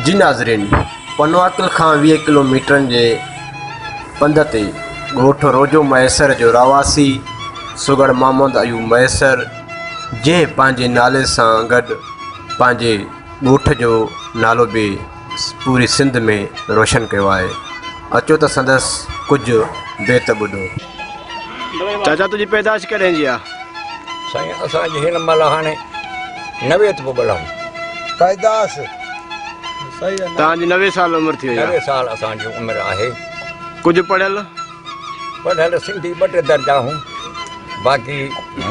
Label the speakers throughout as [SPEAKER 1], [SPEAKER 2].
[SPEAKER 1] جي ناظرين پنوعاقل کان 20 ڪلو ميٽرن جي پنڌ تي ڳوٺ روجو مهيسر جو رهواسي سگهڙ محمد ايوب مهيسر جنهن پنهنجي نالي سان گڏ پنهنجي ڳوٺ جو نالو به پوري سنڌ ۾ روشن ڪيو آهي اچو ته سندس ڪجهه بيت ٻڌو. چاچا تنهنجي پيدائش ڪڏهن جي آ؟
[SPEAKER 2] سائين اسان جي هن مهل هاڻي 90 ٿو ٻلهائون.
[SPEAKER 3] پيدائش.
[SPEAKER 1] توهان جي 90 سال عمر ٿي وئي آ.
[SPEAKER 2] 90 سال اسان جي عمر آهي.
[SPEAKER 1] ڪجهه پڙهيل؟
[SPEAKER 2] پڙهيل سنڌي ٻه ٽي درجا هون باقي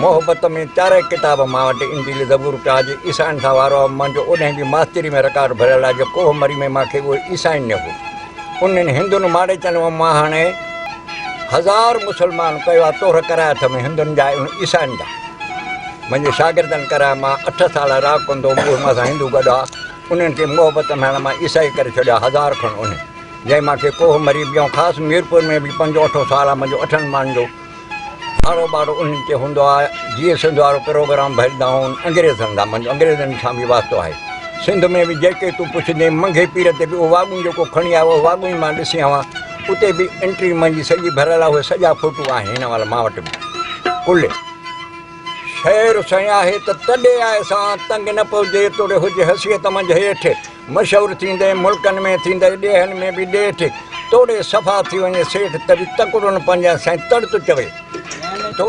[SPEAKER 2] محبت ۾ چارئي ڪتاب مان وٽ انجيل زبور پيا جي عيسائين سان وارو آهي منهنجو اوڏهين به ماستري ۾ رڪارڊ ڀريل آهي جو ڪوهه مري ۾ مان کي اهي عيسائين نه هو انهن هندن ماڙيچن مان هاڻي هزار مسلمان ڪيو آهي طور ڪرايا اٿم هندن جا ۽ عيسائين جا منهنجي شاگردن ڪرايا مان اٺ سال راڳ ڪندو هوم اهي مان سان هندو گڏ هئا انهن کي محبت ۾ هاڻي مان عيسائي ڪري ڇڏيا هزار کن انهن جنهن مان کي ڪوهه مري به ۽ خاص ميرپور ۾ به پنجون اٺون سال آهي منهنجو اٺن ماڻهن جو آڙو ٻاڙو انهن تي هوندو آهي جيئي سنڌ وارو پروگرام ڀريندا آهيون انگريزن سان منهنجو انگريزن سان به واسطو آهي سنڌ ۾ به جيڪي تون پڇندين منگهي پير تي به اهو واڳون جيڪو کڻي آيو اهو واڳون ئي مان ڏسي آيو آهيان اتي به انٽري منهنجي سڄي ڀريل آهي اهي سڄا فوٽو آهن هن مهل مان وٽ به ڪل شعر سائين آهي ته تڏي آء سان تنگ نه پوجي توڙي هجي حسيت منجهه هيٺ مشهور ٿيندي ملڪن ۾ ٿيندي ڏيهن ۾ به ڏيٺ توڙي صفا ٿي وڃي سيٺ ته به تڪڙو نه پنهنجان سائين تڙ تو چوي ٿو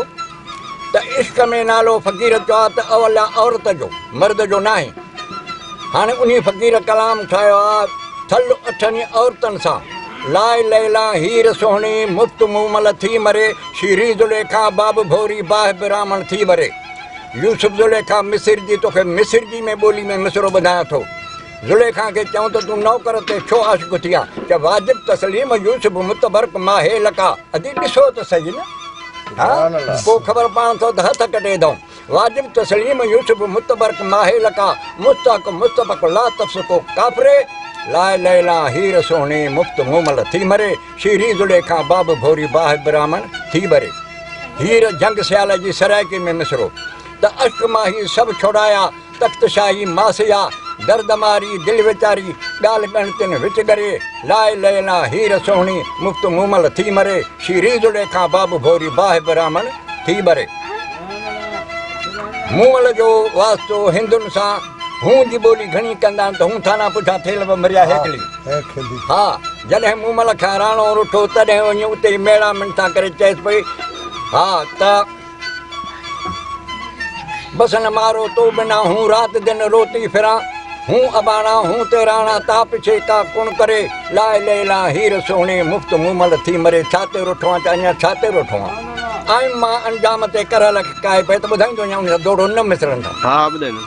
[SPEAKER 2] ته عشق ۾ نالو فقير چئو آ ته اول آ عورت جو مرد جو ناهي هاڻي انهي فقير ڪلام ٺاهيو آ ٿل اٺن عورتن سان لاء ليلا هير سهڻي مفت مومل ٿي مري شيري زليخا باب ڀوري باهه براهمڻ ٿي وري يوسف زليخا مصر جي توکي مصر جي ۾ ٻولي ۾ مصرو ٻڌايان ٿو زليخا کي چئون ته تون نوڪر تي ڇو عاشق ٿي آن چه واجب تسليم يوسف متبرڪ ماهي لڪا ادي ڏسو ته سهي نه ها پوء خبر پاڻ ٿو ته هٿ ڪٽي اٿئون واجب تسليم يوسف متبرڪ ماهي لڪا مستحق مستبق لا تفسقو ڪافري لاء ليلا هير سهڻي مفت مومل ٿي مري شيري زليخا باب ڀوري باهه براهمڻ ٿي ٻري هير جهنگ سيال جي سرائڪي ۾ مصرو ته اشڪ مان هي سڀ ڇوڙايا تخت شاهي ماسيا درد ماري دل ويچاري ڳالهه ڳڻتين وچ ڳري لاء ليلا هير سهڻي مفت مومل ٿي مري شيري زليخا باب ڀوري باهه براهمڻ ٿي ٻري. مومل جو واسطو هندن سان هون جي ٻولي گهڻي ڪندا آهن ته هون ٿانا پٺيان ٿيل به مريا هيڪلي. ها جڏهن مومل کان راڻو رٺو تڏهن وڃي اتي ئي ميڙا منٿا ڪري چيس پئي ها ته بس نه مارو تو بنا هون رات دن روتي ڦران هون اباڻا هون تي راڻا تا پڇي ڪا ڪڻ ڪري لاء ليلا هير سهڻي مفت مومل ٿي مري ڇا تي رٺو آن ته اڃا ڇا تي رٺو آن آيم مان انجام تي ڪرهل کي ڪاهي پئي ته ٻڌائيندو وڃان ان سان دوڙو نه مسرن سان.
[SPEAKER 1] ها ٻڌائيندو.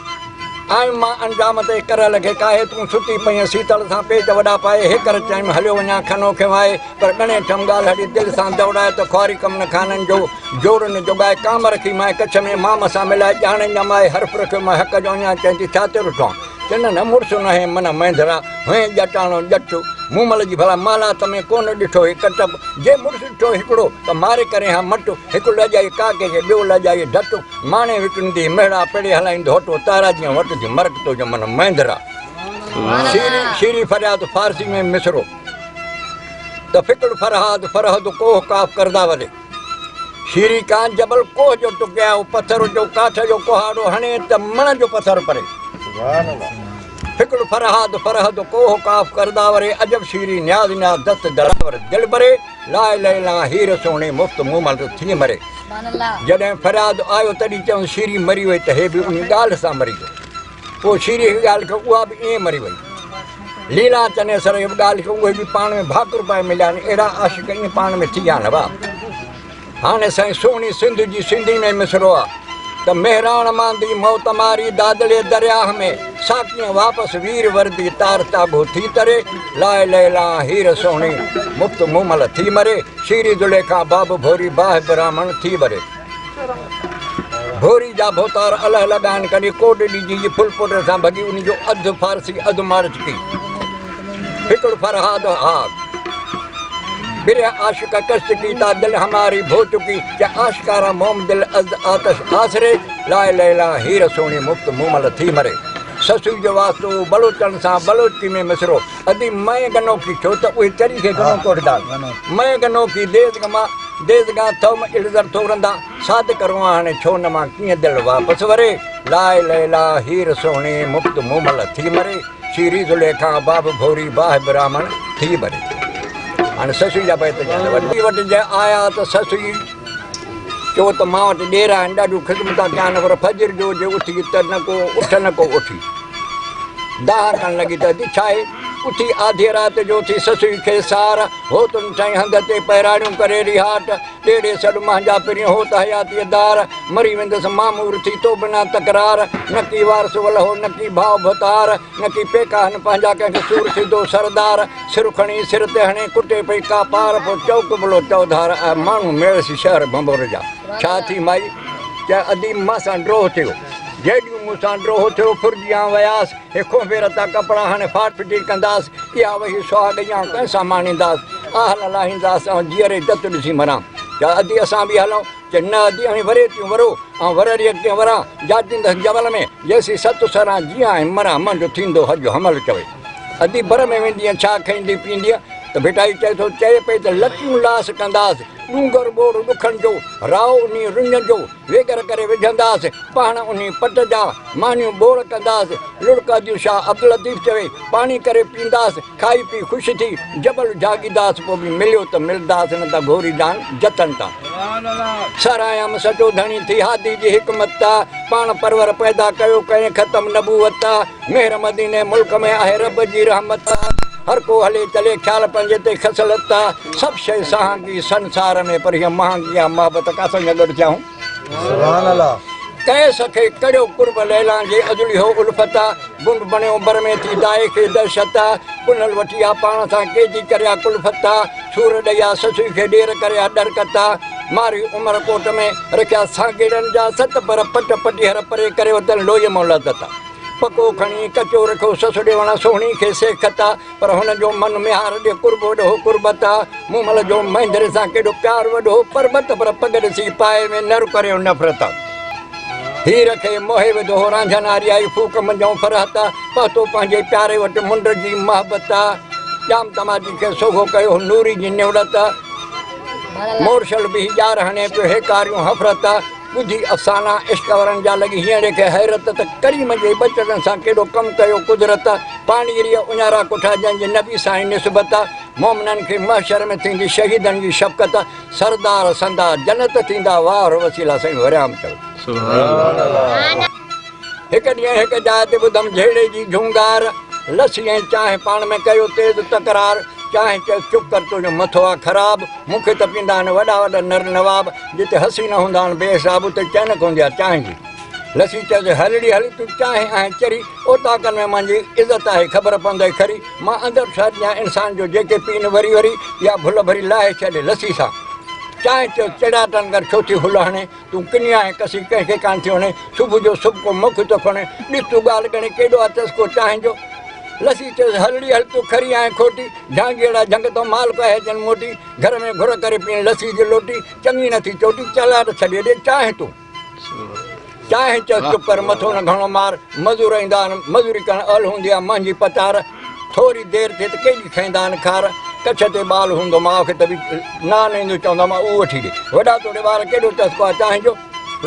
[SPEAKER 2] آيم مان انجام تي ڪرهل کي ڪاهي تون ستي پئين سيتل سان پيچ وڏا پائي هيڪر چيم هليو وڃان کنو کيوائي پر ڳڻي ٺم ڳالهڙي دل سان دوڙائي ته خواري ڪم نه خانن جو جوڙ نه جوڳائي ڪام رکي مانء ڪڇ ۾ مام سان ملائي ڄاڻي ڄمائي حرف رکيو مانء حق جو اڃان چئين ٿي ڇا تي رٺو آن چن نه مڙس ناهي من مينڌرا هئين ڄٽاڻو ڄٽ مومل جي ڀلا محلات ۾ ڪونه ڏٺو هي ڪٽب جي مڙس ڏٺو هڪڙو ته ماري ڪرين ها مٽ هڪ لڄائي ڪاڪي کي ٻيو لڄائي ڍٽ ماڻي وڪڻندي مهڙا پڙي هلائيندو هٽو تارا جيئن وٽ ٿي مرڪ تو جو من مينڌرا شيري شيري فرياد فارسي ۾ مصرو ته فڪر فرهاد فرهد ڪوهه قاف ڪردا ولي شيري ڪان جبل ڪوهه جو ٽڪيا او پٿر جو ڪاٺ جو ڪهاڙو هڻي ته مڻ جو پٿر پري فڪر فرهاد فرهد ڪوهه قاف ڪردا وري عجب شيري نياز نياز دست دلاور دل بري لاء ليلا هير سهڻي مفت مومل ٿي مري جڏهن فرياد آيو تڏهن چون شيري مري وئي ته هي به ان ڳالهه سان مري ويو پوء شيري هڪ ڳالهه کي اها به ائين مري وئي. ليلا چنيسر هڪ ڳالهه کي اهي به پاڻ ۾ ڀاڪر پائي مليا آهن. اهڙا عاشق ائين پاڻ ۾ ٿي ويا آهن وا. هاڻي سائين سهڻي سنڌ جي سنڌي ۾ مصرعو آ ته مهراڻ ماندي موت ماري دادلي درياهه ۾ سا ڪيئن واپس وير وردي تار تاگهو ٿي تري لاء ليلا هير سهڻي مفت مومل ٿي مري شيري زليخا باب ڀوري باهه براهمڻ ٿي ٻري. ڀوري جا ڀوتار الهه لڳائن ڪڏهن ڪوٽ ڏجي جي ڦل پٽ سان ڀڳي ان جو اڌ فارسي اڌ مارچڪي هڪڙ فرهاد ها برهه عاشق ڪشت ڪيتا دل هماري ڀو چڪي چه آشڪارا موم دل از آتش آسري لاء ليلا هير سهڻي مفت مومل ٿي مري. سسئي جو واسطو هو بلوچن سان، بلوچي ۾ مصرو. ادي مئين گنوکي ڇو ته اهي چري کي گنو ڪوٺدا هئا. مئين گنوکي ديس گما ديس گان ٿوم الزر ٿورندا صادق روئان هاڻي ڇو نه مان ڪيئن دل واپس وري لاء ليلا هير سهڻي مفت مومل ٿي مري شيري زليخا باب ڀوري باهه براهمڻ ٿي ٻري. هاڻي سسئي جا بيت ڄاڻ وٽ جي آيا ته سسئي چيو ته مان وٽ ڏير آهن ڏاڍيون خدمتان ڪيان پر فجر جو جي اٿي ته نه ڪو اٺ نه ڪو اٺي. دانهن ڪرڻ لڳي ته ادي ڇا آهي؟ اٿي آڌيء رات جو اٿي سسئي کي سار، هوت نٺائين هنڌ تي پهراڙيون ڪري ريهاٽ، ڏيڙي سڏ مهنجا پرين هوت حياتيء دار، مري ويندس مامور ٿي تو بنا تڪرار، نڪي وارث ولهو نڪي ڀاء ڀتار، نڪي پيڪا هن پنهنجا ڪنهن کي سور سيڌو سردار، سر کڻي سر تي هڻي ڪٽي پئي ڪاپار، پوء چؤقبلو چؤڌار، اهي ماڻهو ميڙس شهر ڀنڀور جا. ڇا ٿي مائي؟ چئه ادي مان سان ڊوهه ٿيو. جيڏيون مون سان ڊوهه ٿيو، ڦرجيان وياس، هي کونڀي رتا ڪپڙا هاڻي ڦاٽ ڦٽي ڪنداس، اها وهي سهاڳ يا ڪنهن سان ماڻينداس، آهه نه لاهينداس، آئون جيئري جت ڏسي مران. چئه ادي اسان به هلون. چئه نه ادي اوهين وري تيون ورو، آئون ورريء ڪيئن وران، جاچيندس جبل ۾، جيسين ست سران جيئان ۽ مران، منهنجو ٿيندو حج حمل. چوي ادي بر ۾ ويندينء ڇا کائيندين پيئندينء؟ ته ڀٽائي چئي ٿو، چئي پئي ته لتيون لاس ڪنداس، ڏونگر ٻوڙ ڏکن جو، رائو انهي رڃ جو، ويڳر ڪري وجهنداس، پهڻ انهي پٽ جا، مانيون ٻوڙ ڪنداس، لڙڪ اديون شاهه عبداللطيف چوي، پاڻي ڪري پيئنداس، کائي پي خوش ٿي، جبل جهاڳينداس، پوء به مليو ته ملداس، نه ته گهوري جان جتن تان. ساراهيم سچو ڌڻي ٿي هادي جي حڪمت، پاڻ پرور پيدا ڪيو ڪئين ختم نبوت، مهر مديني ملڪ ۾ آهي رب جي رحمت، هر ڪو هلي چلي خيال پنهنجي تي خصلت، سڀ شيء سهانگي سنسار ۾ پر هيء مهانگي آ محبت ڪاٿان جا گڏ ٿيا هون.
[SPEAKER 3] سبحان الله.
[SPEAKER 2] قيس کي ڪڙيو قرب ليلان جي ازلي هو الفت، گنڊ بڻيو بر ۾ ٿي دائي کي دهشت، پنهل وٺي آ پاڻ سان قيدي ڪريا ڪلفت، سور ڏئي آ سسئي کي ڏير ڪريا ڏرڪت، ماري عمر ڪوٽ ۾ رکيا سانگيڙن جا ست پر پٽ پٽيهر پري ڪري وتن لوئيء مون لذت. پڪو کڻي ڪچو رکيو سس ڏيوڻ سهڻي کي سيکت، پر هن جو من ميهار ڏي قرب وڏو هو قربت، مومل جو مهندري سان ڪيڏو پيار وڏو هو پربت، پر پڳ ڏسي پائي ۾ نر ڪريو نفرت. هير کي موهي وڌو هو رانجهن آريائي ڦوڪ منجهئون فرحت، پهتو پنهنجي پياري وٽ منڊ جي محبت، ڄام تماچي کي سوگهو ڪيو هو نوري جي نوڙت، مورشل بيهي ڄار هڻي پيو هيڪاريون حفرت. ٻڌي افسانا عشق وارن جا لڳي هينئڙي کي حيرت ته ڪريم جي ٻچڙن سان ڪيڏو ڪم ڪيو قدرت پاڻي ريء اڃارا ڪٺا جنهن جي نبي سائين نسبت مومنن کي محشر ۾ ٿيندي شهيدن جي شفقت سردار سندا جنت ٿيندا واهه وسيلا سائين وريام چوي. هڪ ڏينهن هڪ جاء تي ٻڌم جهيڙي جي جهونگار، لسي ۽ چانهه پاڻ ۾ ڪيو تيز تڪرار، چانهه چيس چپ ڪر تنهنجو مٿو آ خراب، مون کي ته پيندا آهن وڏا وڏا نر نواب، جتي حسينا هوندا آهن بي حساب اتي چينڪ هوندي آ چانهه جي. لسي چيس هلڙي هل تون چانهه آهين چري، اوطاقن ۾ منهنجي عزت آهي خبر پوندئي کري، مان اندر ڇڏجان انسان جو جيڪي پين وري وري، اها ڀل ڀري لاهي ڇڏ لسي سان. چانهه چيس چڙاٽن ڪر ڇو ٿي هل هڻين، تون ڪني آهين ڪسي ڪنهن کي ڪانه ٿي وڻين، صبح جو سڀڪو مک ٿو کڻي، ڏس تون ڳالهه ڳڻي ڪيڏو آ چسڪو چانهه جو. لسي چيس هلڙي هل تون کري آهين کوٽي، جهانگيئڙا جهنگ تان مال ڪاهي اچن موٽي، گهر ۾ گهر ڪري پيئن لسي جي لوٽي، چڱي نه ٿي چوٽي، چلاٽ ڇڏي ڏي چانهه تون. چانهه چيس چپ ڪر مٿو نه گهڻو مار، مزور ايندا آهن مزوري ڪرڻ اهل هوندي آ مهنجي پچار، ٿوري دير ٿئي ته ڪيڏي کائيندا آهن کار، ڪڇ تي ٻال هوندو ماء کي ته به نان ايندو چوندا مان اهو وٺي ڏي، وڏا توڙي ٻار ڪيڏو چسڪو آ چانهه جو.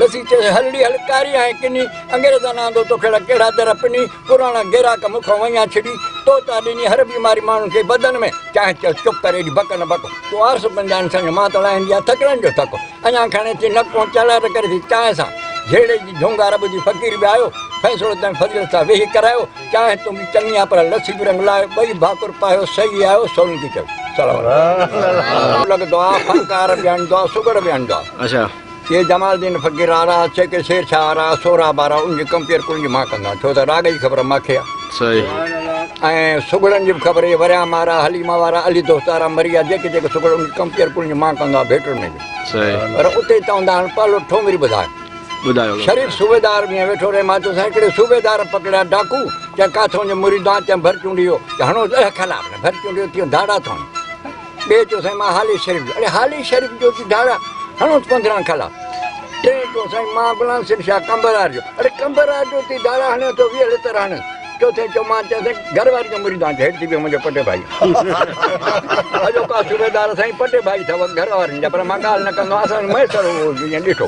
[SPEAKER 2] لسي چيس هلڙي هل ڪاري آهين ڪني، انگريزن آندو توکي اهڙا ڪهڙا در پني، پراڻا گيراڪ مون کان وڃان ڇڏي، تو تا ڏني هر بيماري ماڻهن کي بدن ۾، چانهه چيس چپ ڪر ايڏي بڪ نه بڪ، تون آرس بنجان انسان جو مان ته لاهيندي آهيان ٿڪڙن جو ٿڪ. اڃا کڻي ٿي نڪ ۽ چڙاٽ ڪري ٿي چانهه سان. جهيڙي جي جهونگار ٻڌي فقير به آيو. فيصلو تنهن فضيلت سان ويهي ڪرايو. چانهه تون به چڱي آ پر لسي به رنگ لايو. ٻئي ڀاڪر پايو صحيح آيو سولنگي چيو. سلام عليڪم. لڳندو آ فنڪار به هڻندو آ سگهڙ به هڻندو آ.
[SPEAKER 1] اڇا.
[SPEAKER 2] اهي جمال الدين فقير وارا، چيڪي شير شاهه وارا، سهراب وارا ان جي ڪمپيئر ڪن جي مان ڪندو آهيان ڇو ته راڳ جي خبر مان کي آ.
[SPEAKER 1] صحيح.
[SPEAKER 2] ۽ سگهڙن جي به خبر اهي وريام وارا، حليم وارا، علي دوست وارا، مري وارا جيڪي جيڪي سگهڙ ان جي ڪمپيئر ڪن جي مان ڪندو آهيان ڀيٽن ۾ به.
[SPEAKER 1] صحيح.
[SPEAKER 2] پر اتي چوندا آهن پهلو ٺومري ٻڌاء.
[SPEAKER 1] ٻڌايو.
[SPEAKER 2] شريف صوبيدار به ائين ويٺو رهي مان چيو سائين هڪڙي صوبيدار پڪڙيا ڊاڪو چيائين ڪاٿو جو مريد آهان چيائين ڀر چونڊي ويو چيائين هڻوس ڏهه خلاف نه ڀر چونڊي ويو تيئن ڌاڙا ٿو هڻي. ٻئي چيو سائين مان هالي شريف جو اڙي هالي شريف جو ٿي ڌاڙا هڻوس 15 کلا. ٽئين چيو چيو سائين مان غلام حسين شاهه قمبرار جو. اڙي قمبرار جو ٿي ڌاڙا هڻين ٿو 20 لتر هڻ. چوٿين چيو مان چيس گهر واري جو مريد آهيان هيٺ ٿي ويو منهنجو پٽي ڀائي. اڄوڪا صوبيدار سائين پٽي ڀائي اٿو گهر وارن جا پر مان ڳالهه نه ڪندو آهيان اسان جو ميسر هو جيئن ڏٺو.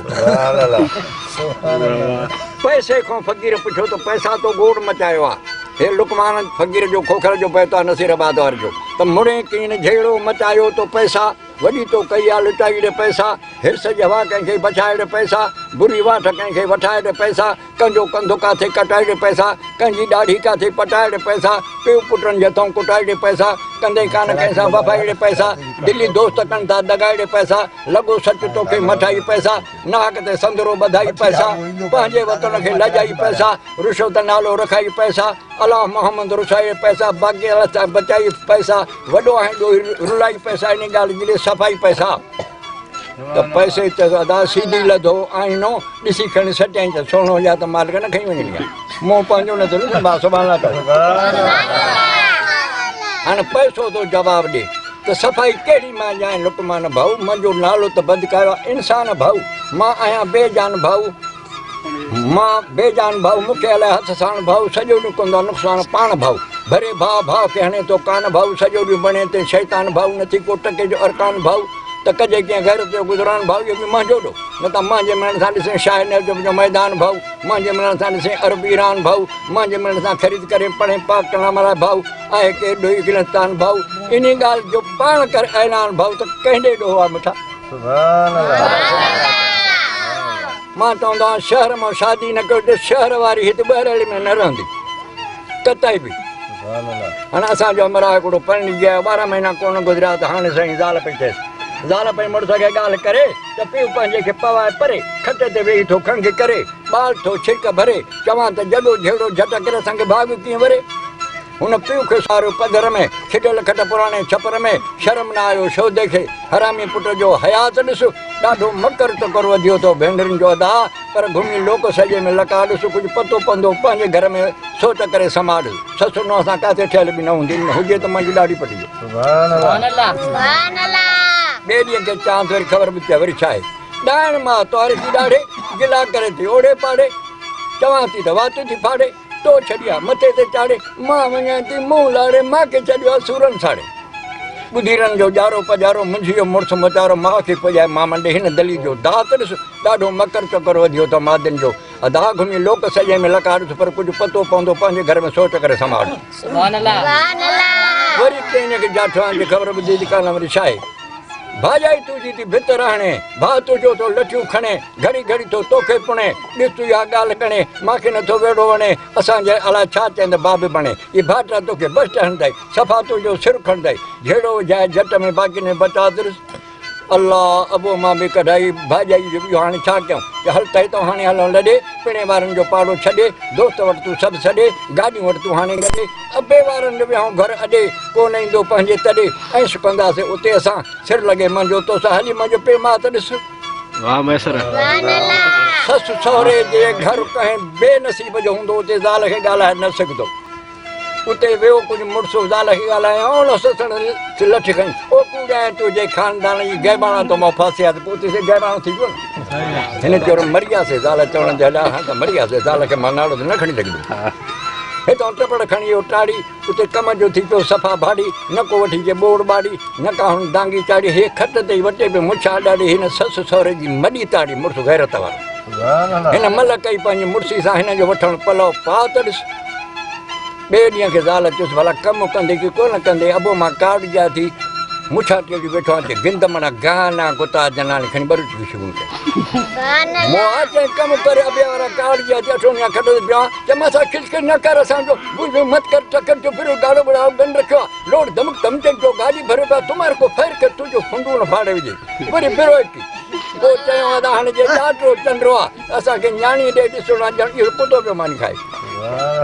[SPEAKER 2] پئسي کان فقير پڇيو ته پئسا تو گوڙ مچايو آهي. هي لقمان فقير جو کوکر جو بيت آهي نصير آباد واري جو ته مڙين ڪين جهيڙو مچايو تو پئسا. وڏي تو ڪئي آ لٽائي ڙي پئسا، حرص جي هوا ڪنهن کي بڇائي ڙي پئسا، بري واٺ ڪنهن کي وٺائي ڙي پئسا، ڪنهن جو ڪنڌ ڪاٿي ڪٽائي ڙي پئسا، ڪنهن جي ڏاڙهي ڪاٿي پٽائي ڙي پئسا، پيء پٽن جي هٿئون ڪٽائي ڙي پئسا، ڪندين ڪانه ڪنهن سان وفائي ڙي پئسا، دلي دوست ڪن ٿا دغائي ڙي پئسا، لڳو سچ توکي مٺائي پئسا، ناحق تي سندرو ٻڌائي پئسا، پنهنجي وطن کي لڄائي پئسا، رشوت نالو رکائي پئسا، الله محمد رسائي پئسا، باقي الله تان بچائي پئسا، وڏو آهين ڏوهي رلائي پئسا، انهي ڳالهه جي ڏي صفائي پئسا. ته پئسي چيس ادا سيڌي لڌو آئينو، ڏسي کڻي سٽيائين ته سهڻو هجي ها ته مالڪ نه کڻي وڃڻي ها، مون پنهنجو نه ٿو ڏسان ڀاء سبحان الله چئو. هاڻ پئسو ٿو جواب ڏي ته صفائي ڪهڙي مان ڄائين لقمان ڀائو، منهنجو نالو ته بدڪارو آهي انسان ڀائو، مان آهيان بي جان ڀائو. مان بي جان ڀائو، مون کي الائي هٿ ساڻ ڀائو، سڄو ڏينهن ڪندو آ نقصان پاڻ ڀائو، ڀري ڀاء ڀاء کي هڻي ٿو ڪان ڀائو، سڄو ڏينهن بڻي تي شيطان ڀائو، نه ٿي ڪو ٽڪي جو ارڪان ڀائو، ته ڪجي ڪيئن غيرت جو گذران ڀائو، اهو به منهنجو ڏوهه نه ته منهنجي ملڻ سان ڏسين شاهه نيوجب جو ميدان ڀائو، منهنجي ملڻ سان ڏسين عرب ايران ڀائو، منهنجي ملڻ سان خريد ڪرين پڙهين پاڪ ڪلام لاء ڀائو، آهي ڪير ڏوهي گلستان ڀائو، انهي ڳالهه جو پاڻ ڪر اعلان ڀائو ته ڪنهن ڏي ڏوهه آ مٺا.
[SPEAKER 3] سبحان الله.
[SPEAKER 2] مان چوندو آهيان شهر مان شادي نه ڪيو ته شهر واري هت ٻهراڙي ۾ نه رهندي قطعي به. هاڻي اسان جو همراهه هڪڙو پرڻجي آيو 12 مهينا ڪونه گذريا ته هاڻي سائين زال پئي ٿيس. زال پئي مڙس کي ڳالهه ڪري ته پيء پنهنجي کي پوائي پري کٽ تي ويهي ٿو کنگهه ڪري ٻال ٿو ڇرڪ ڀري چوان ته جڏو جهيڙو جهٽ ڪري اسان کي ڀاڳ ڪيئن وري. هن پيء کي ساريو پڌر ۾، ڇڏيل کٽ پراڻي ڇپر ۾، شرم نه آيو شودي کي، حرامي پٽ جو حياء ته ڏس، ڏاڍو مڪر ٽڪر وڌيو اٿو ڀينرن جو ادا، پر گهمي لوڪ سڄي ۾ لڪا ڏس، ڪجهه پتو پوندو پنهنجي گهر ۾ سوچ ڪري سماء ڏس، سس نونهن سان ڪاٿي ٺهيل به نه هوندي، هجي ته منهنجي ڏاڙهي پٽجي. ٻئي ڏينهن کي چانس وري خبر ٻڌي وري ڇا آهي؟ ڏائڻ ماء تواري ٿي ڏاڙهي، گلا ڪري ٿي اوڙي پاڙي، چوان ٿي ته وات ٿي ڦاڙي. تو ڇڏيا مٿي تي چاڙهي، مان وڃان ٿي منهن لاڙي، مان کي ڇڏيو آ سورن ساڙي. ٻڌي رن جو ڄارو پڄارو، منجهي ويو مڙس موچارو، ماء کي پڄائي مامن ڏي، هن دلي جو دات ڏس، ڏاڍو مڪر چڪر وڌيو اٿو مادين جو، ادا گهمي لوڪ سڄي ۾ لڪا ڏس، پر ڪجهه پتو پوندو پنهنجي گهر ۾ سوچ ڪري سماء ڏس. وري ڪنهن کي جاٺوان جي خبر ٻڌي ته ڪانه وري ڇاهي. ڀاڄائي تنهنجي ٿي ڀت رهڻي، ڀاء تنهنجو ٿو لٺيون کڻي، گهڙي گهڙي ٿو توکي پڻي، ڏس تون اها ڳالهه ڳڻي، مان کي نٿو ويڙهو وڻي، اسان جي الاء ڇا چئين ته باب بڻي، اي ڀاٽرا توکي بس ٽهندئي، صفا تنهنجو سر کڻندئي، جهيڙو وجهائي جهٽ ۾ باقين ۾ بچاء درس. الله ابو مان به ڪڍائي ڀاڄائي جو اهو هاڻي ڇا ڪيون، چي هل ته هتان هاڻي هلون لڏي، پڻي وارن جو پاڙو ڇڏي، دوست وٽ تون سڀ سڏي، گاڏيون وٽ تون هاڻي گڏي، ابي وارن جو ويهون گهر اڏي، ڪو نه ايندو پنهنجي تڏي، ۽ سڪنداسين اتي اسان، سر لڳي منهنجو توسان، هلي منهنجو پيء ماء ته ڏس.
[SPEAKER 1] واهه ميسر.
[SPEAKER 2] سس سهري جي گهر ڪنهن بي نصيب جو هوندو اتي زال کي ڳالهائي نه سگهندو. اتي ويو ڪجهه مڙس زال کي ڳالهايائون نه سسڻ لٺ کنئي او ڪوڙايان تنهنجي خاندان جي غيباڻا تو مان ڦاسيا ته پوء اتي سي غيباڻو ٿي ويو نه. هن چيو مرياسي زال چوڻ تي هليا هان ته مرياسي زال کي مان ناڙو ته نه کڻي سگهندس. هتان ٽپڙ کڻي ويو ٽاڙي. اتي ڪم جو ٿي پيو صفا ڀاڙي، نه ڪو وٺي جي ٻوڙ ٻاڙي، نه ڪا هن دانگي چاڙهي، هي کٽ تي ئي وٽي پيو مڇا اڏاڙي، هن سس سهري جي مڏي تاڙي، مڙس غيرت وارو. هن ملهه ڪئي پنهنجي مڙسي سان، هن جو وٺڻ پلئه پاء ته ڏس. ٻئي ڏينهن کي زال چيس، ڀلا ڪم ڪندي ڪي ڪونه ڪندي، ابو مان ڪاوڙجيا ٿي، مڇا ٽيڙي ويٺو آهيان، چي گند مڙا گانا گتا جناڻي کڻي ٻروچ کي شگون ڪئي. مون آ چئين ڪم ڪر ابي وارا ڪاوڙجيا ٿي، اٺون ڏينهن کٽ تي پيو آهيان، چي مان سان کس کس نه ڪر اسان جو بوجهه مت ڪر ٽڪر جو ڦريو ڳاڙهو ٻڙاڙو ڳن رکيو آ لوڙ ڌمڪ ڌمچن جو گاڏي ڀريو پيو آ تمار ڪو ڦير ڪر تنهنجو ڦندو نه ڦاڙي وجهي وري بروئڪي پوء چيو ادا هاڻي جي ڏاٽو چنڊو آ اسان کي نياڻي ڏي ڏسڻو آ ڄڻ اهو ڪتو پيو ماني کائي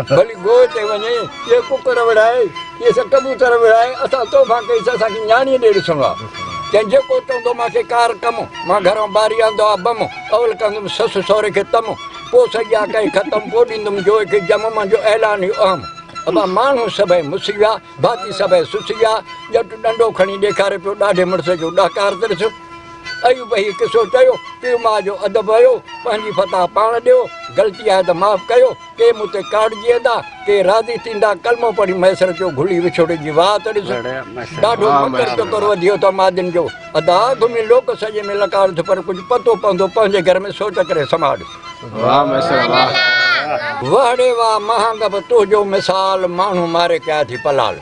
[SPEAKER 2] ڀلي گوء تي وڃي اهي ڪڪر وڙهائي اهي سڀ ڪبوتر وڙهائي اسان توبه ڪئي سي اسان کي نياڻي ڏي ڏسڻو آ چئين جيڪو چوندو مان کي ڪار ڪم مان گهران ٻاري آندو آ بم اول ڪندم سس سهري کي تم پوء سڄا ڪئي ختم، پوء ڏيندم جوء کي جم، منهنجو اعلان هيو اهم. ابا ماڻهو سڀئي مسي ويا، ڀاتي سڀئي سسي ويا، ڄٽ ڏنڊو کڻي ڏيکاري پيو، ڏاڍي مڙس جو ڏهڪار ته ڏس. ايوب هي قصو چيو، پيء ماء جو ادب ويو، پنهنجي فتح پاڻ ڏيو، غلطي آهي ته معاف ڪيو، ڪي مون تي ڪاوڙجي ويندا، ڪي راضي ٿيندا، ڪلمو پڙهي مهيسر چيو، گهلي وڇوڙي جي وات ڏس، ڏاڍو مڪر چڪر وڌيو اٿو مادين جو، ادا گهمي لوڪ سڄي ۾ لڪار ٿو پر ڪجهه پتو پوندو، پنهنجي گهر ۾ سوچ ڪري سماء ڏس.
[SPEAKER 1] واهه مهيسر واهه.
[SPEAKER 2] وهڙي واهه مهانگا به تنهنجو مثال، ماڻهو ماري ڪيا ٿي پلال.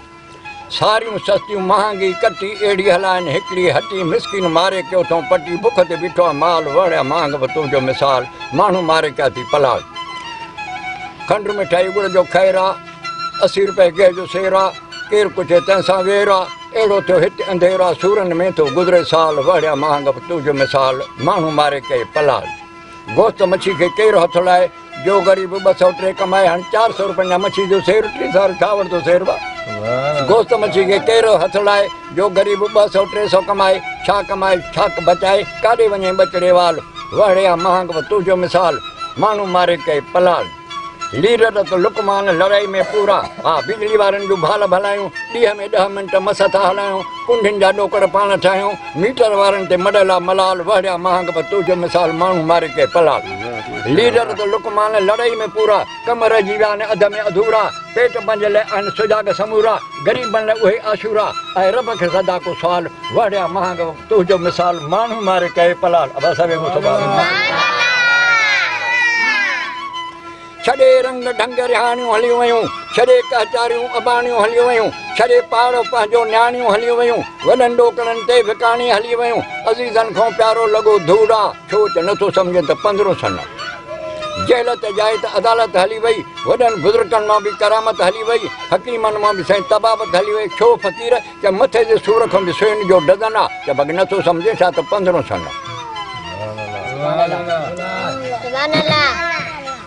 [SPEAKER 2] ساريون سستيون مهانگي ڪٽي اهڙي هلائن هڪڙي هٽي مسڪين ماري ڪيو ٿئون پٽي بک تي بيٺو آ مال وهڙيا مهانگ به تنهنجو مثال ماڻهو ماري ڪيا ٿي پلال کنڊ مٺائي ڳڙ جو خير آ 80 روپيه گيهه جو سير آ ڪير پڇي تنهن سان وير آ اهڙو ٿيو هت انڌير آ سورن ۾ ٿو گذري سال وهڙيا مهانگ به تنهنجو مثال ماڻهو ماري ڪئي پلال گوشت مڇي کي ڪير هٿ لائي، جو غريب 203 ڪمائي هاڻي 400 روپين جا مڇي جو سير 300 ڇا وٺندو سير با گوشت مڇي کي ڪير هٿ لائي، جو غريب 200 300 ڪمائي ڇا ڪمائي ڇا بچائي، ڪاڏي وڃي ٻچڙي وال، وهڙي آ مهانگ به تنهنجو مثال، ماڻهو ماري ڪئي پلال. ليڊر ته لقمان لڙائي ۾ پورا ها بجلي وارن جون ڀال ڀلايون ڏينهن ۾ ڏهه منٽ مس ٿا هلايون ڪنڊين جا ڏوڪڙ پاڻ ٺاهيون ميٽر وارن تي مڙيل آ ملال وهڙيا مهانگ به تنهنجو مثال ماڻهو ماري ڪي پلال ليڊر ته لقمان لڙائي ۾ پورا ڪم رهجي ويا آهن اڌ ۾ اڌورا پيٽ پنهنجي لئه آهن سجاڳ سمورا غريبن لئه اهي عاشورا آهي رب کي سدا ڪو سوال وهڙيا مهانگ به تنهنجو مثال ماڻهو ماري ڪئي پلال ابا سوي ڪو سوال. ڇڏي رنگ ڍنگ رهاڻيون هليون ويون، ڇڏي ڪهچاريون اباڻيون هليون ويون، ڇڏي پاڙو پنهنجو نياڻيون هليون ويون، وڏن ڏوڪڙن تي وڪاڻي هلي ويون، عزيزن کان پيارو لڳو ڌوڙ آ، ڇو ته نٿو سمجهين ته پندرهون سن آ. جهلت جائي ته عدالت هلي وئي، وڏن بزرگن مان به ڪرامت هلي وئي، حڪيمن مان به سائين طبابت هلي وئي، ڇو فقير چي مٿي جي سور کان به سوين جو ڊزن آ، چي ڀڳ نٿو سمجهين ڇا ته پندرهون سن آ.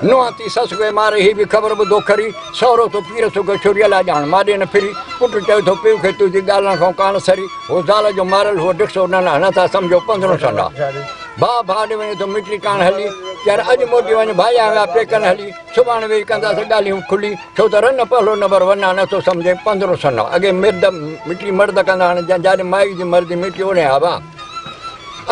[SPEAKER 2] نونهن ٿي سس کي ماري هي به خبر ٻڌو کري، سهرو ٿو پير سگهه ڇري الا ڄاڻ ماڏي نه ڦري، پٽ چئي ٿو پيء کي تنهنجي ڳالهن کان ڪانه سري، هو زال جو ماريل هو ڊکسو نه نه ٿا سمجهو پندرهون سن آ. ڀاء ڀاء ڏي وڃي ٿو مٽي ڪاڻ هلي، چير اڄ موٽي وڃ ڀائي آيا پيڪن هلي، سڀاڻي ويهي ڪنداسين ڳالهيون کلي، ڇو ته رن پهلو نمبر ون آ نٿو سمجهين پندرهون سن آ. اڳي مرد مٽي مرد ڪندا هاڻي جاڏي مائي جي مرضي مٽي اوڏي آ.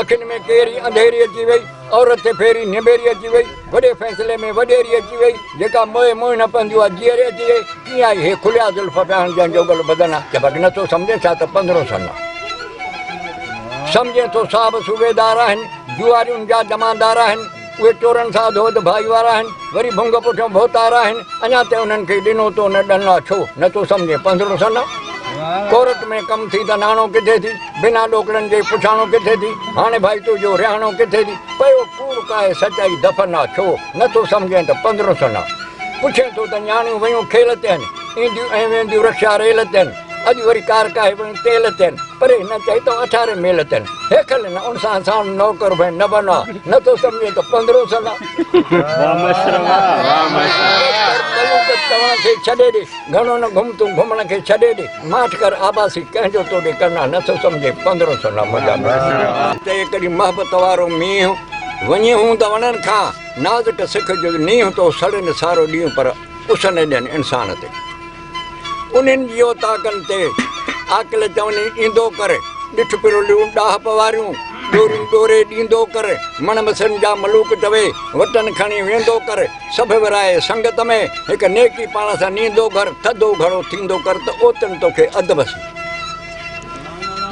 [SPEAKER 2] اکين ۾ ڪيري انڌيري اچي وئي، عورت تي ڦيري نبيري اچي وئي، وڏي فيصلي ۾ وڏيري اچي وئي، جيڪا موئي منهن نه پوندي اها جيئري اچي وئي، ڪيئن آئي هي کليا زلف پيا آهن جنهن جو ڳل بدن آ، چبڪ نٿو سمجهين ڇا ته پندرهون سن آ. سمجهين ٿو صاحب صوبيدار آهن، جوارين جا جمعدار آهن، اهي چورن سان اڌو اڌ ڀائيوار آهن، وري ڀنگ پٺيان ڀوتار آهن، اڃا تائين انهن کي ڏنو تو نه ڏن آ، ڇو نٿو سمجهين پندرهون سن آ. ڪورٽ ۾ ڪم ٿي ته ناڻو ڪٿي ٿي، بنا ڏوڪڙن جي پڇاڻو ڪٿي ٿي، هاڻي ڀائي تنهنجو رهاڻو ڪٿي ٿي، پيو ڪوڙ ڪاهي سچائي دفن آ، ڇو نٿو سمجهين ته پندرهون سن آ. پڇين ٿو ته نياڻيون ويون کيل تي هن، اينديون ۽ وينديون رڪشا ريل تي هن، اڄ وري ڪار ڪاهي ويون تيل تي هن، پري نه چئي ته اٺاري ميل تي هن، هيکل نه ان سان ساڻ نوڪر ڀئي نه بن آ، نٿو سمجهين ته پندرهون سن آ. ملوڪ چوڻ کي ڇڏي ڏي. گهڻو نه گهم تون گهمڻ کي ڇڏي ڏي، ماٺ ڪر آباسي ڪنهن جو توڏي ڪنا نه ٿو سمجهين پندرهون سو نه منهنجا ميهه. چئي ڪڏهن محبت وارو مينهن، وڃي هوند وڻن کان، نازڪ سک جو نينهن تو سڙين سارو ڏينهن پر اس نه ڏين انسان تي. انهن جي اوطاقن تي عاقل چوني ايندو ڪر، ڏٺ پروليون ڏاهپ واريون، ڏوريون ڏوري ڏيندو ڪر، مڻ مسن جا ملوڪ چوي، وٽن کڻي ويندو ڪر. سڀ ورهائي سنگت ۾، هڪ نيڪي پاڻ سان نيندو گهر، ٿڌو گهڙو ٿيندو ڪر ته اوتن توکي ادب سين.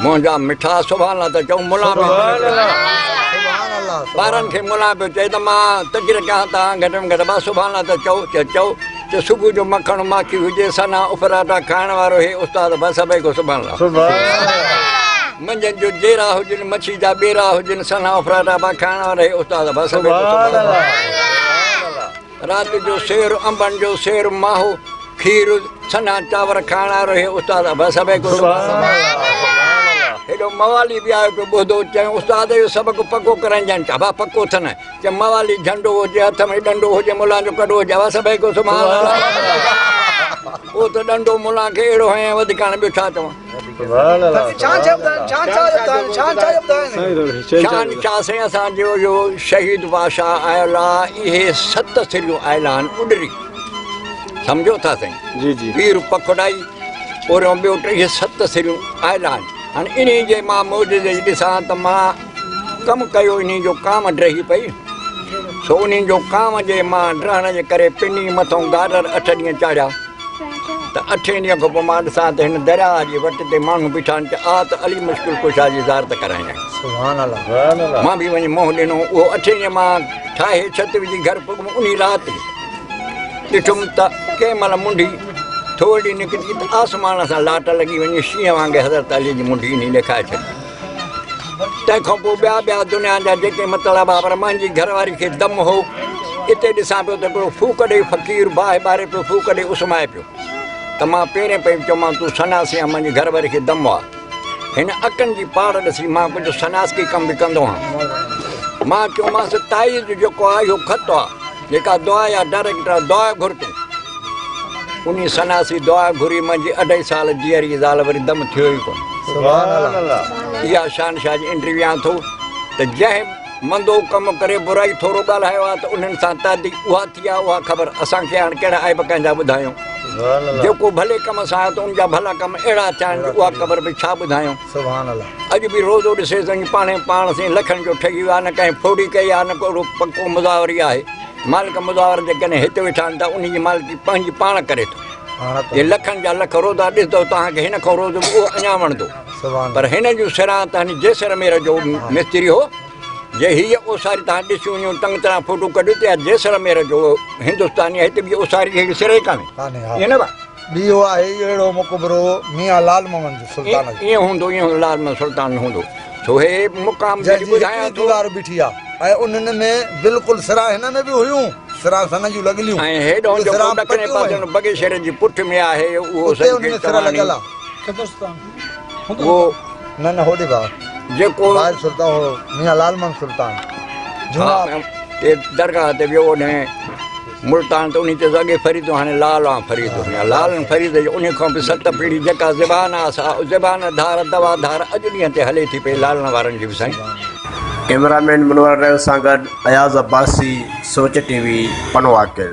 [SPEAKER 2] منهنجا مٺا سبحان الله ته چئون ملان پيو ٻارن کي ملان پيو چئي ته مان تقرير ڪيان تان گهٽ ۾ گهٽ با سبحان الله ته چئو چئي چئو چي صبح جو مکڻ ماکي هجي سنا اڦراٽا کائڻ وارو هي استاد بس سڀئي کو سبحان الله منجهند جو جيرا هجن مڇي جا ٻيرا هجن سنها اڦراٽا با کائڻ وارا هي استاد بس سڀئي کو سبحان الله رات جو سير انبن جو سير ماهو کير سنها چانور کائڻ وارو هي استاد بس سڀئي کو سبحان الله هيڏو موالي به آيو پيو ٻڌو چيو استاد جو سبق پڪو ڪرائينجان چا با پڪو ٿن چي موالي جهنڊو هجي هٿ ۾ ڏنڊو هجي ملان جو ڪڏو هجي وا سڀئي کو سبحان الله او ته ڏنڊو ملان کي اهڙو هنيائين وڌيڪ هاڻي ٻيو ڇا چوان شان ڇا سائين اسان جو اهو شهيد بادشاهه آيل آ اهي ست سريون آيل آهن اڏري سمجهو ٿا سائين جي جي پير پکڙائي اوريون ٻيو ٽي اهي ست سريون آيل آهن هاڻي انهي جي مان معجزي ڏسان ته مان ڪم ڪيو انهي جو ڪام ڊهي پئي، سو انهي جو ڪام جي مان ڊهڻ جي ڪري پني مٿئون گاڏر اٺ ڏينهن چاڙهيا ته اٺين ڏينهن کان پوء مان ڏسان ته هن درياهه جي وٽ تي ماڻهو بيٺا آهن، چي آ ته علي مشڪل ڪشا جي زيارت ڪرائين آهيان.
[SPEAKER 3] سبحان الله.
[SPEAKER 2] مان به وڃي منهن ڏنو. اهو اٺين ڏينهن مان ٺاهي ڇت وجهي گهر پڳم. انهي رات ئي ڏٺم ته ڪنهن مهل منڍي ٿورڙي نڪتي ته آسمان سان لاٽ لڳي وڃي شينهن وانگي حضرت علي جي منڍي انهي ڏيکائي ڇڏي. تنهن کان پوء ٻيا ٻيا دنيا جا جيڪي مطلب ها، پر منهنجي گهر واري کي دم هو. اتي ڏسان پيو ته هڪڙو ڦوڪ ڏئي فقير باهه ٻاري پيو، ڦوڪ ڏئي اسمائي پيو ته مان پهرين پئي چومان تون سناسي آن، منهنجي گهر واري کي دم آ. هن اکين جي پاڙ ڏسي مان ڪجهه سناسڪي ڪم به ڪندو هان. مان چيومانس تائيز جيڪو آ اهو خط آ، جيڪا دعا يا ڊائريڪٽ آ، دعا گهر تون. انهي سناسي دعا گهري منهنجي اڍائي سال جيئري زال وري دم ٿيو ئي ڪونه.
[SPEAKER 3] سبحان الله.
[SPEAKER 2] اها شان شاهه جي انٽرويو آن ٿو ته جنهن مندو ڪم ڪري برائي ٿورو ڳالهايو آ ته انهن سان تعدي اها ٿي آ اها خبر اسان کي هاڻ ڪهڙا عيب ڪنهن جا ٻڌايون. جيڪو ڀلي ڪم سان آيو ته ان جا ڀلا ڪم اهڙا ٿيا آهن جو اها خبر به ڇا ٻڌايون.
[SPEAKER 3] سبحان الله.
[SPEAKER 2] اڄ به روزو ڏسي ته پاڻ پاڻ سين لکن جو ٺهي ويو آهي نه ڪنهن ڦوڙي ڪئي آهي نه ڪو اهڙو پڪو مزاوري آهي. مالڪ مزاور جيڪڏهن هت ويٺا آهن ته انهي جي مالڪي پنهنجي پاڻ ڪري ٿو. جي لکن جا لک روزا ڏسندو توهان کي هن کان روزو به اهو اڃا وڻندو. پر هن جون سران ته هن جيسلمير جو مستري هو. جي هيء اوساري توهان ڏسي وڃو چڱي طرح فوٽو ڪڍيو ته اها جيسلمير جو هندستاني آهي هتي ٻي اوساري جهڙي سر ئي ڪانهي. ائين نه ڀاء؟
[SPEAKER 3] ٻي اهو آهي اهڙو مقبرو ميان لال محمد جو سلطان جو.
[SPEAKER 2] ائين هوندو ائين هوندو لال محمد سلطان جو هوندو. سو هي مقام
[SPEAKER 3] جنهن جي هڪڙي ديوار بيٺي آ ۽ انهن ۾ بلڪل سران هن ۾ به هيون سران سن جون لڳليون
[SPEAKER 2] ۽ هيڏانهن جيڪو ڏکڻي پاسي بگي شهر جي پٺ ۾ آهي اهو
[SPEAKER 3] اتي انهن ۾ سر لڳل آ.
[SPEAKER 2] اهو
[SPEAKER 3] نه نه هوڏي ڀاء
[SPEAKER 2] جيڪو
[SPEAKER 3] ٻاهر سلطان هو ميان لال محمد سلطان جهونا
[SPEAKER 2] تي درگاهه تي ويو اوڏهين ملتان ته انهي چيس اڳي فريد هاڻي لال آن فريد ميان لال فريد جي انهي کان به ست پيڙهي جيڪا زبان آ سا زبان ڌار دوا ڌار اڄ ڏينهن تي هلي ٿي پئي لالن وارن جي به سائين.
[SPEAKER 1] ڪئميرا مين منور رحيم سان گڏ اياز عباسي، سوچ ٽي وي، پنوعاقل.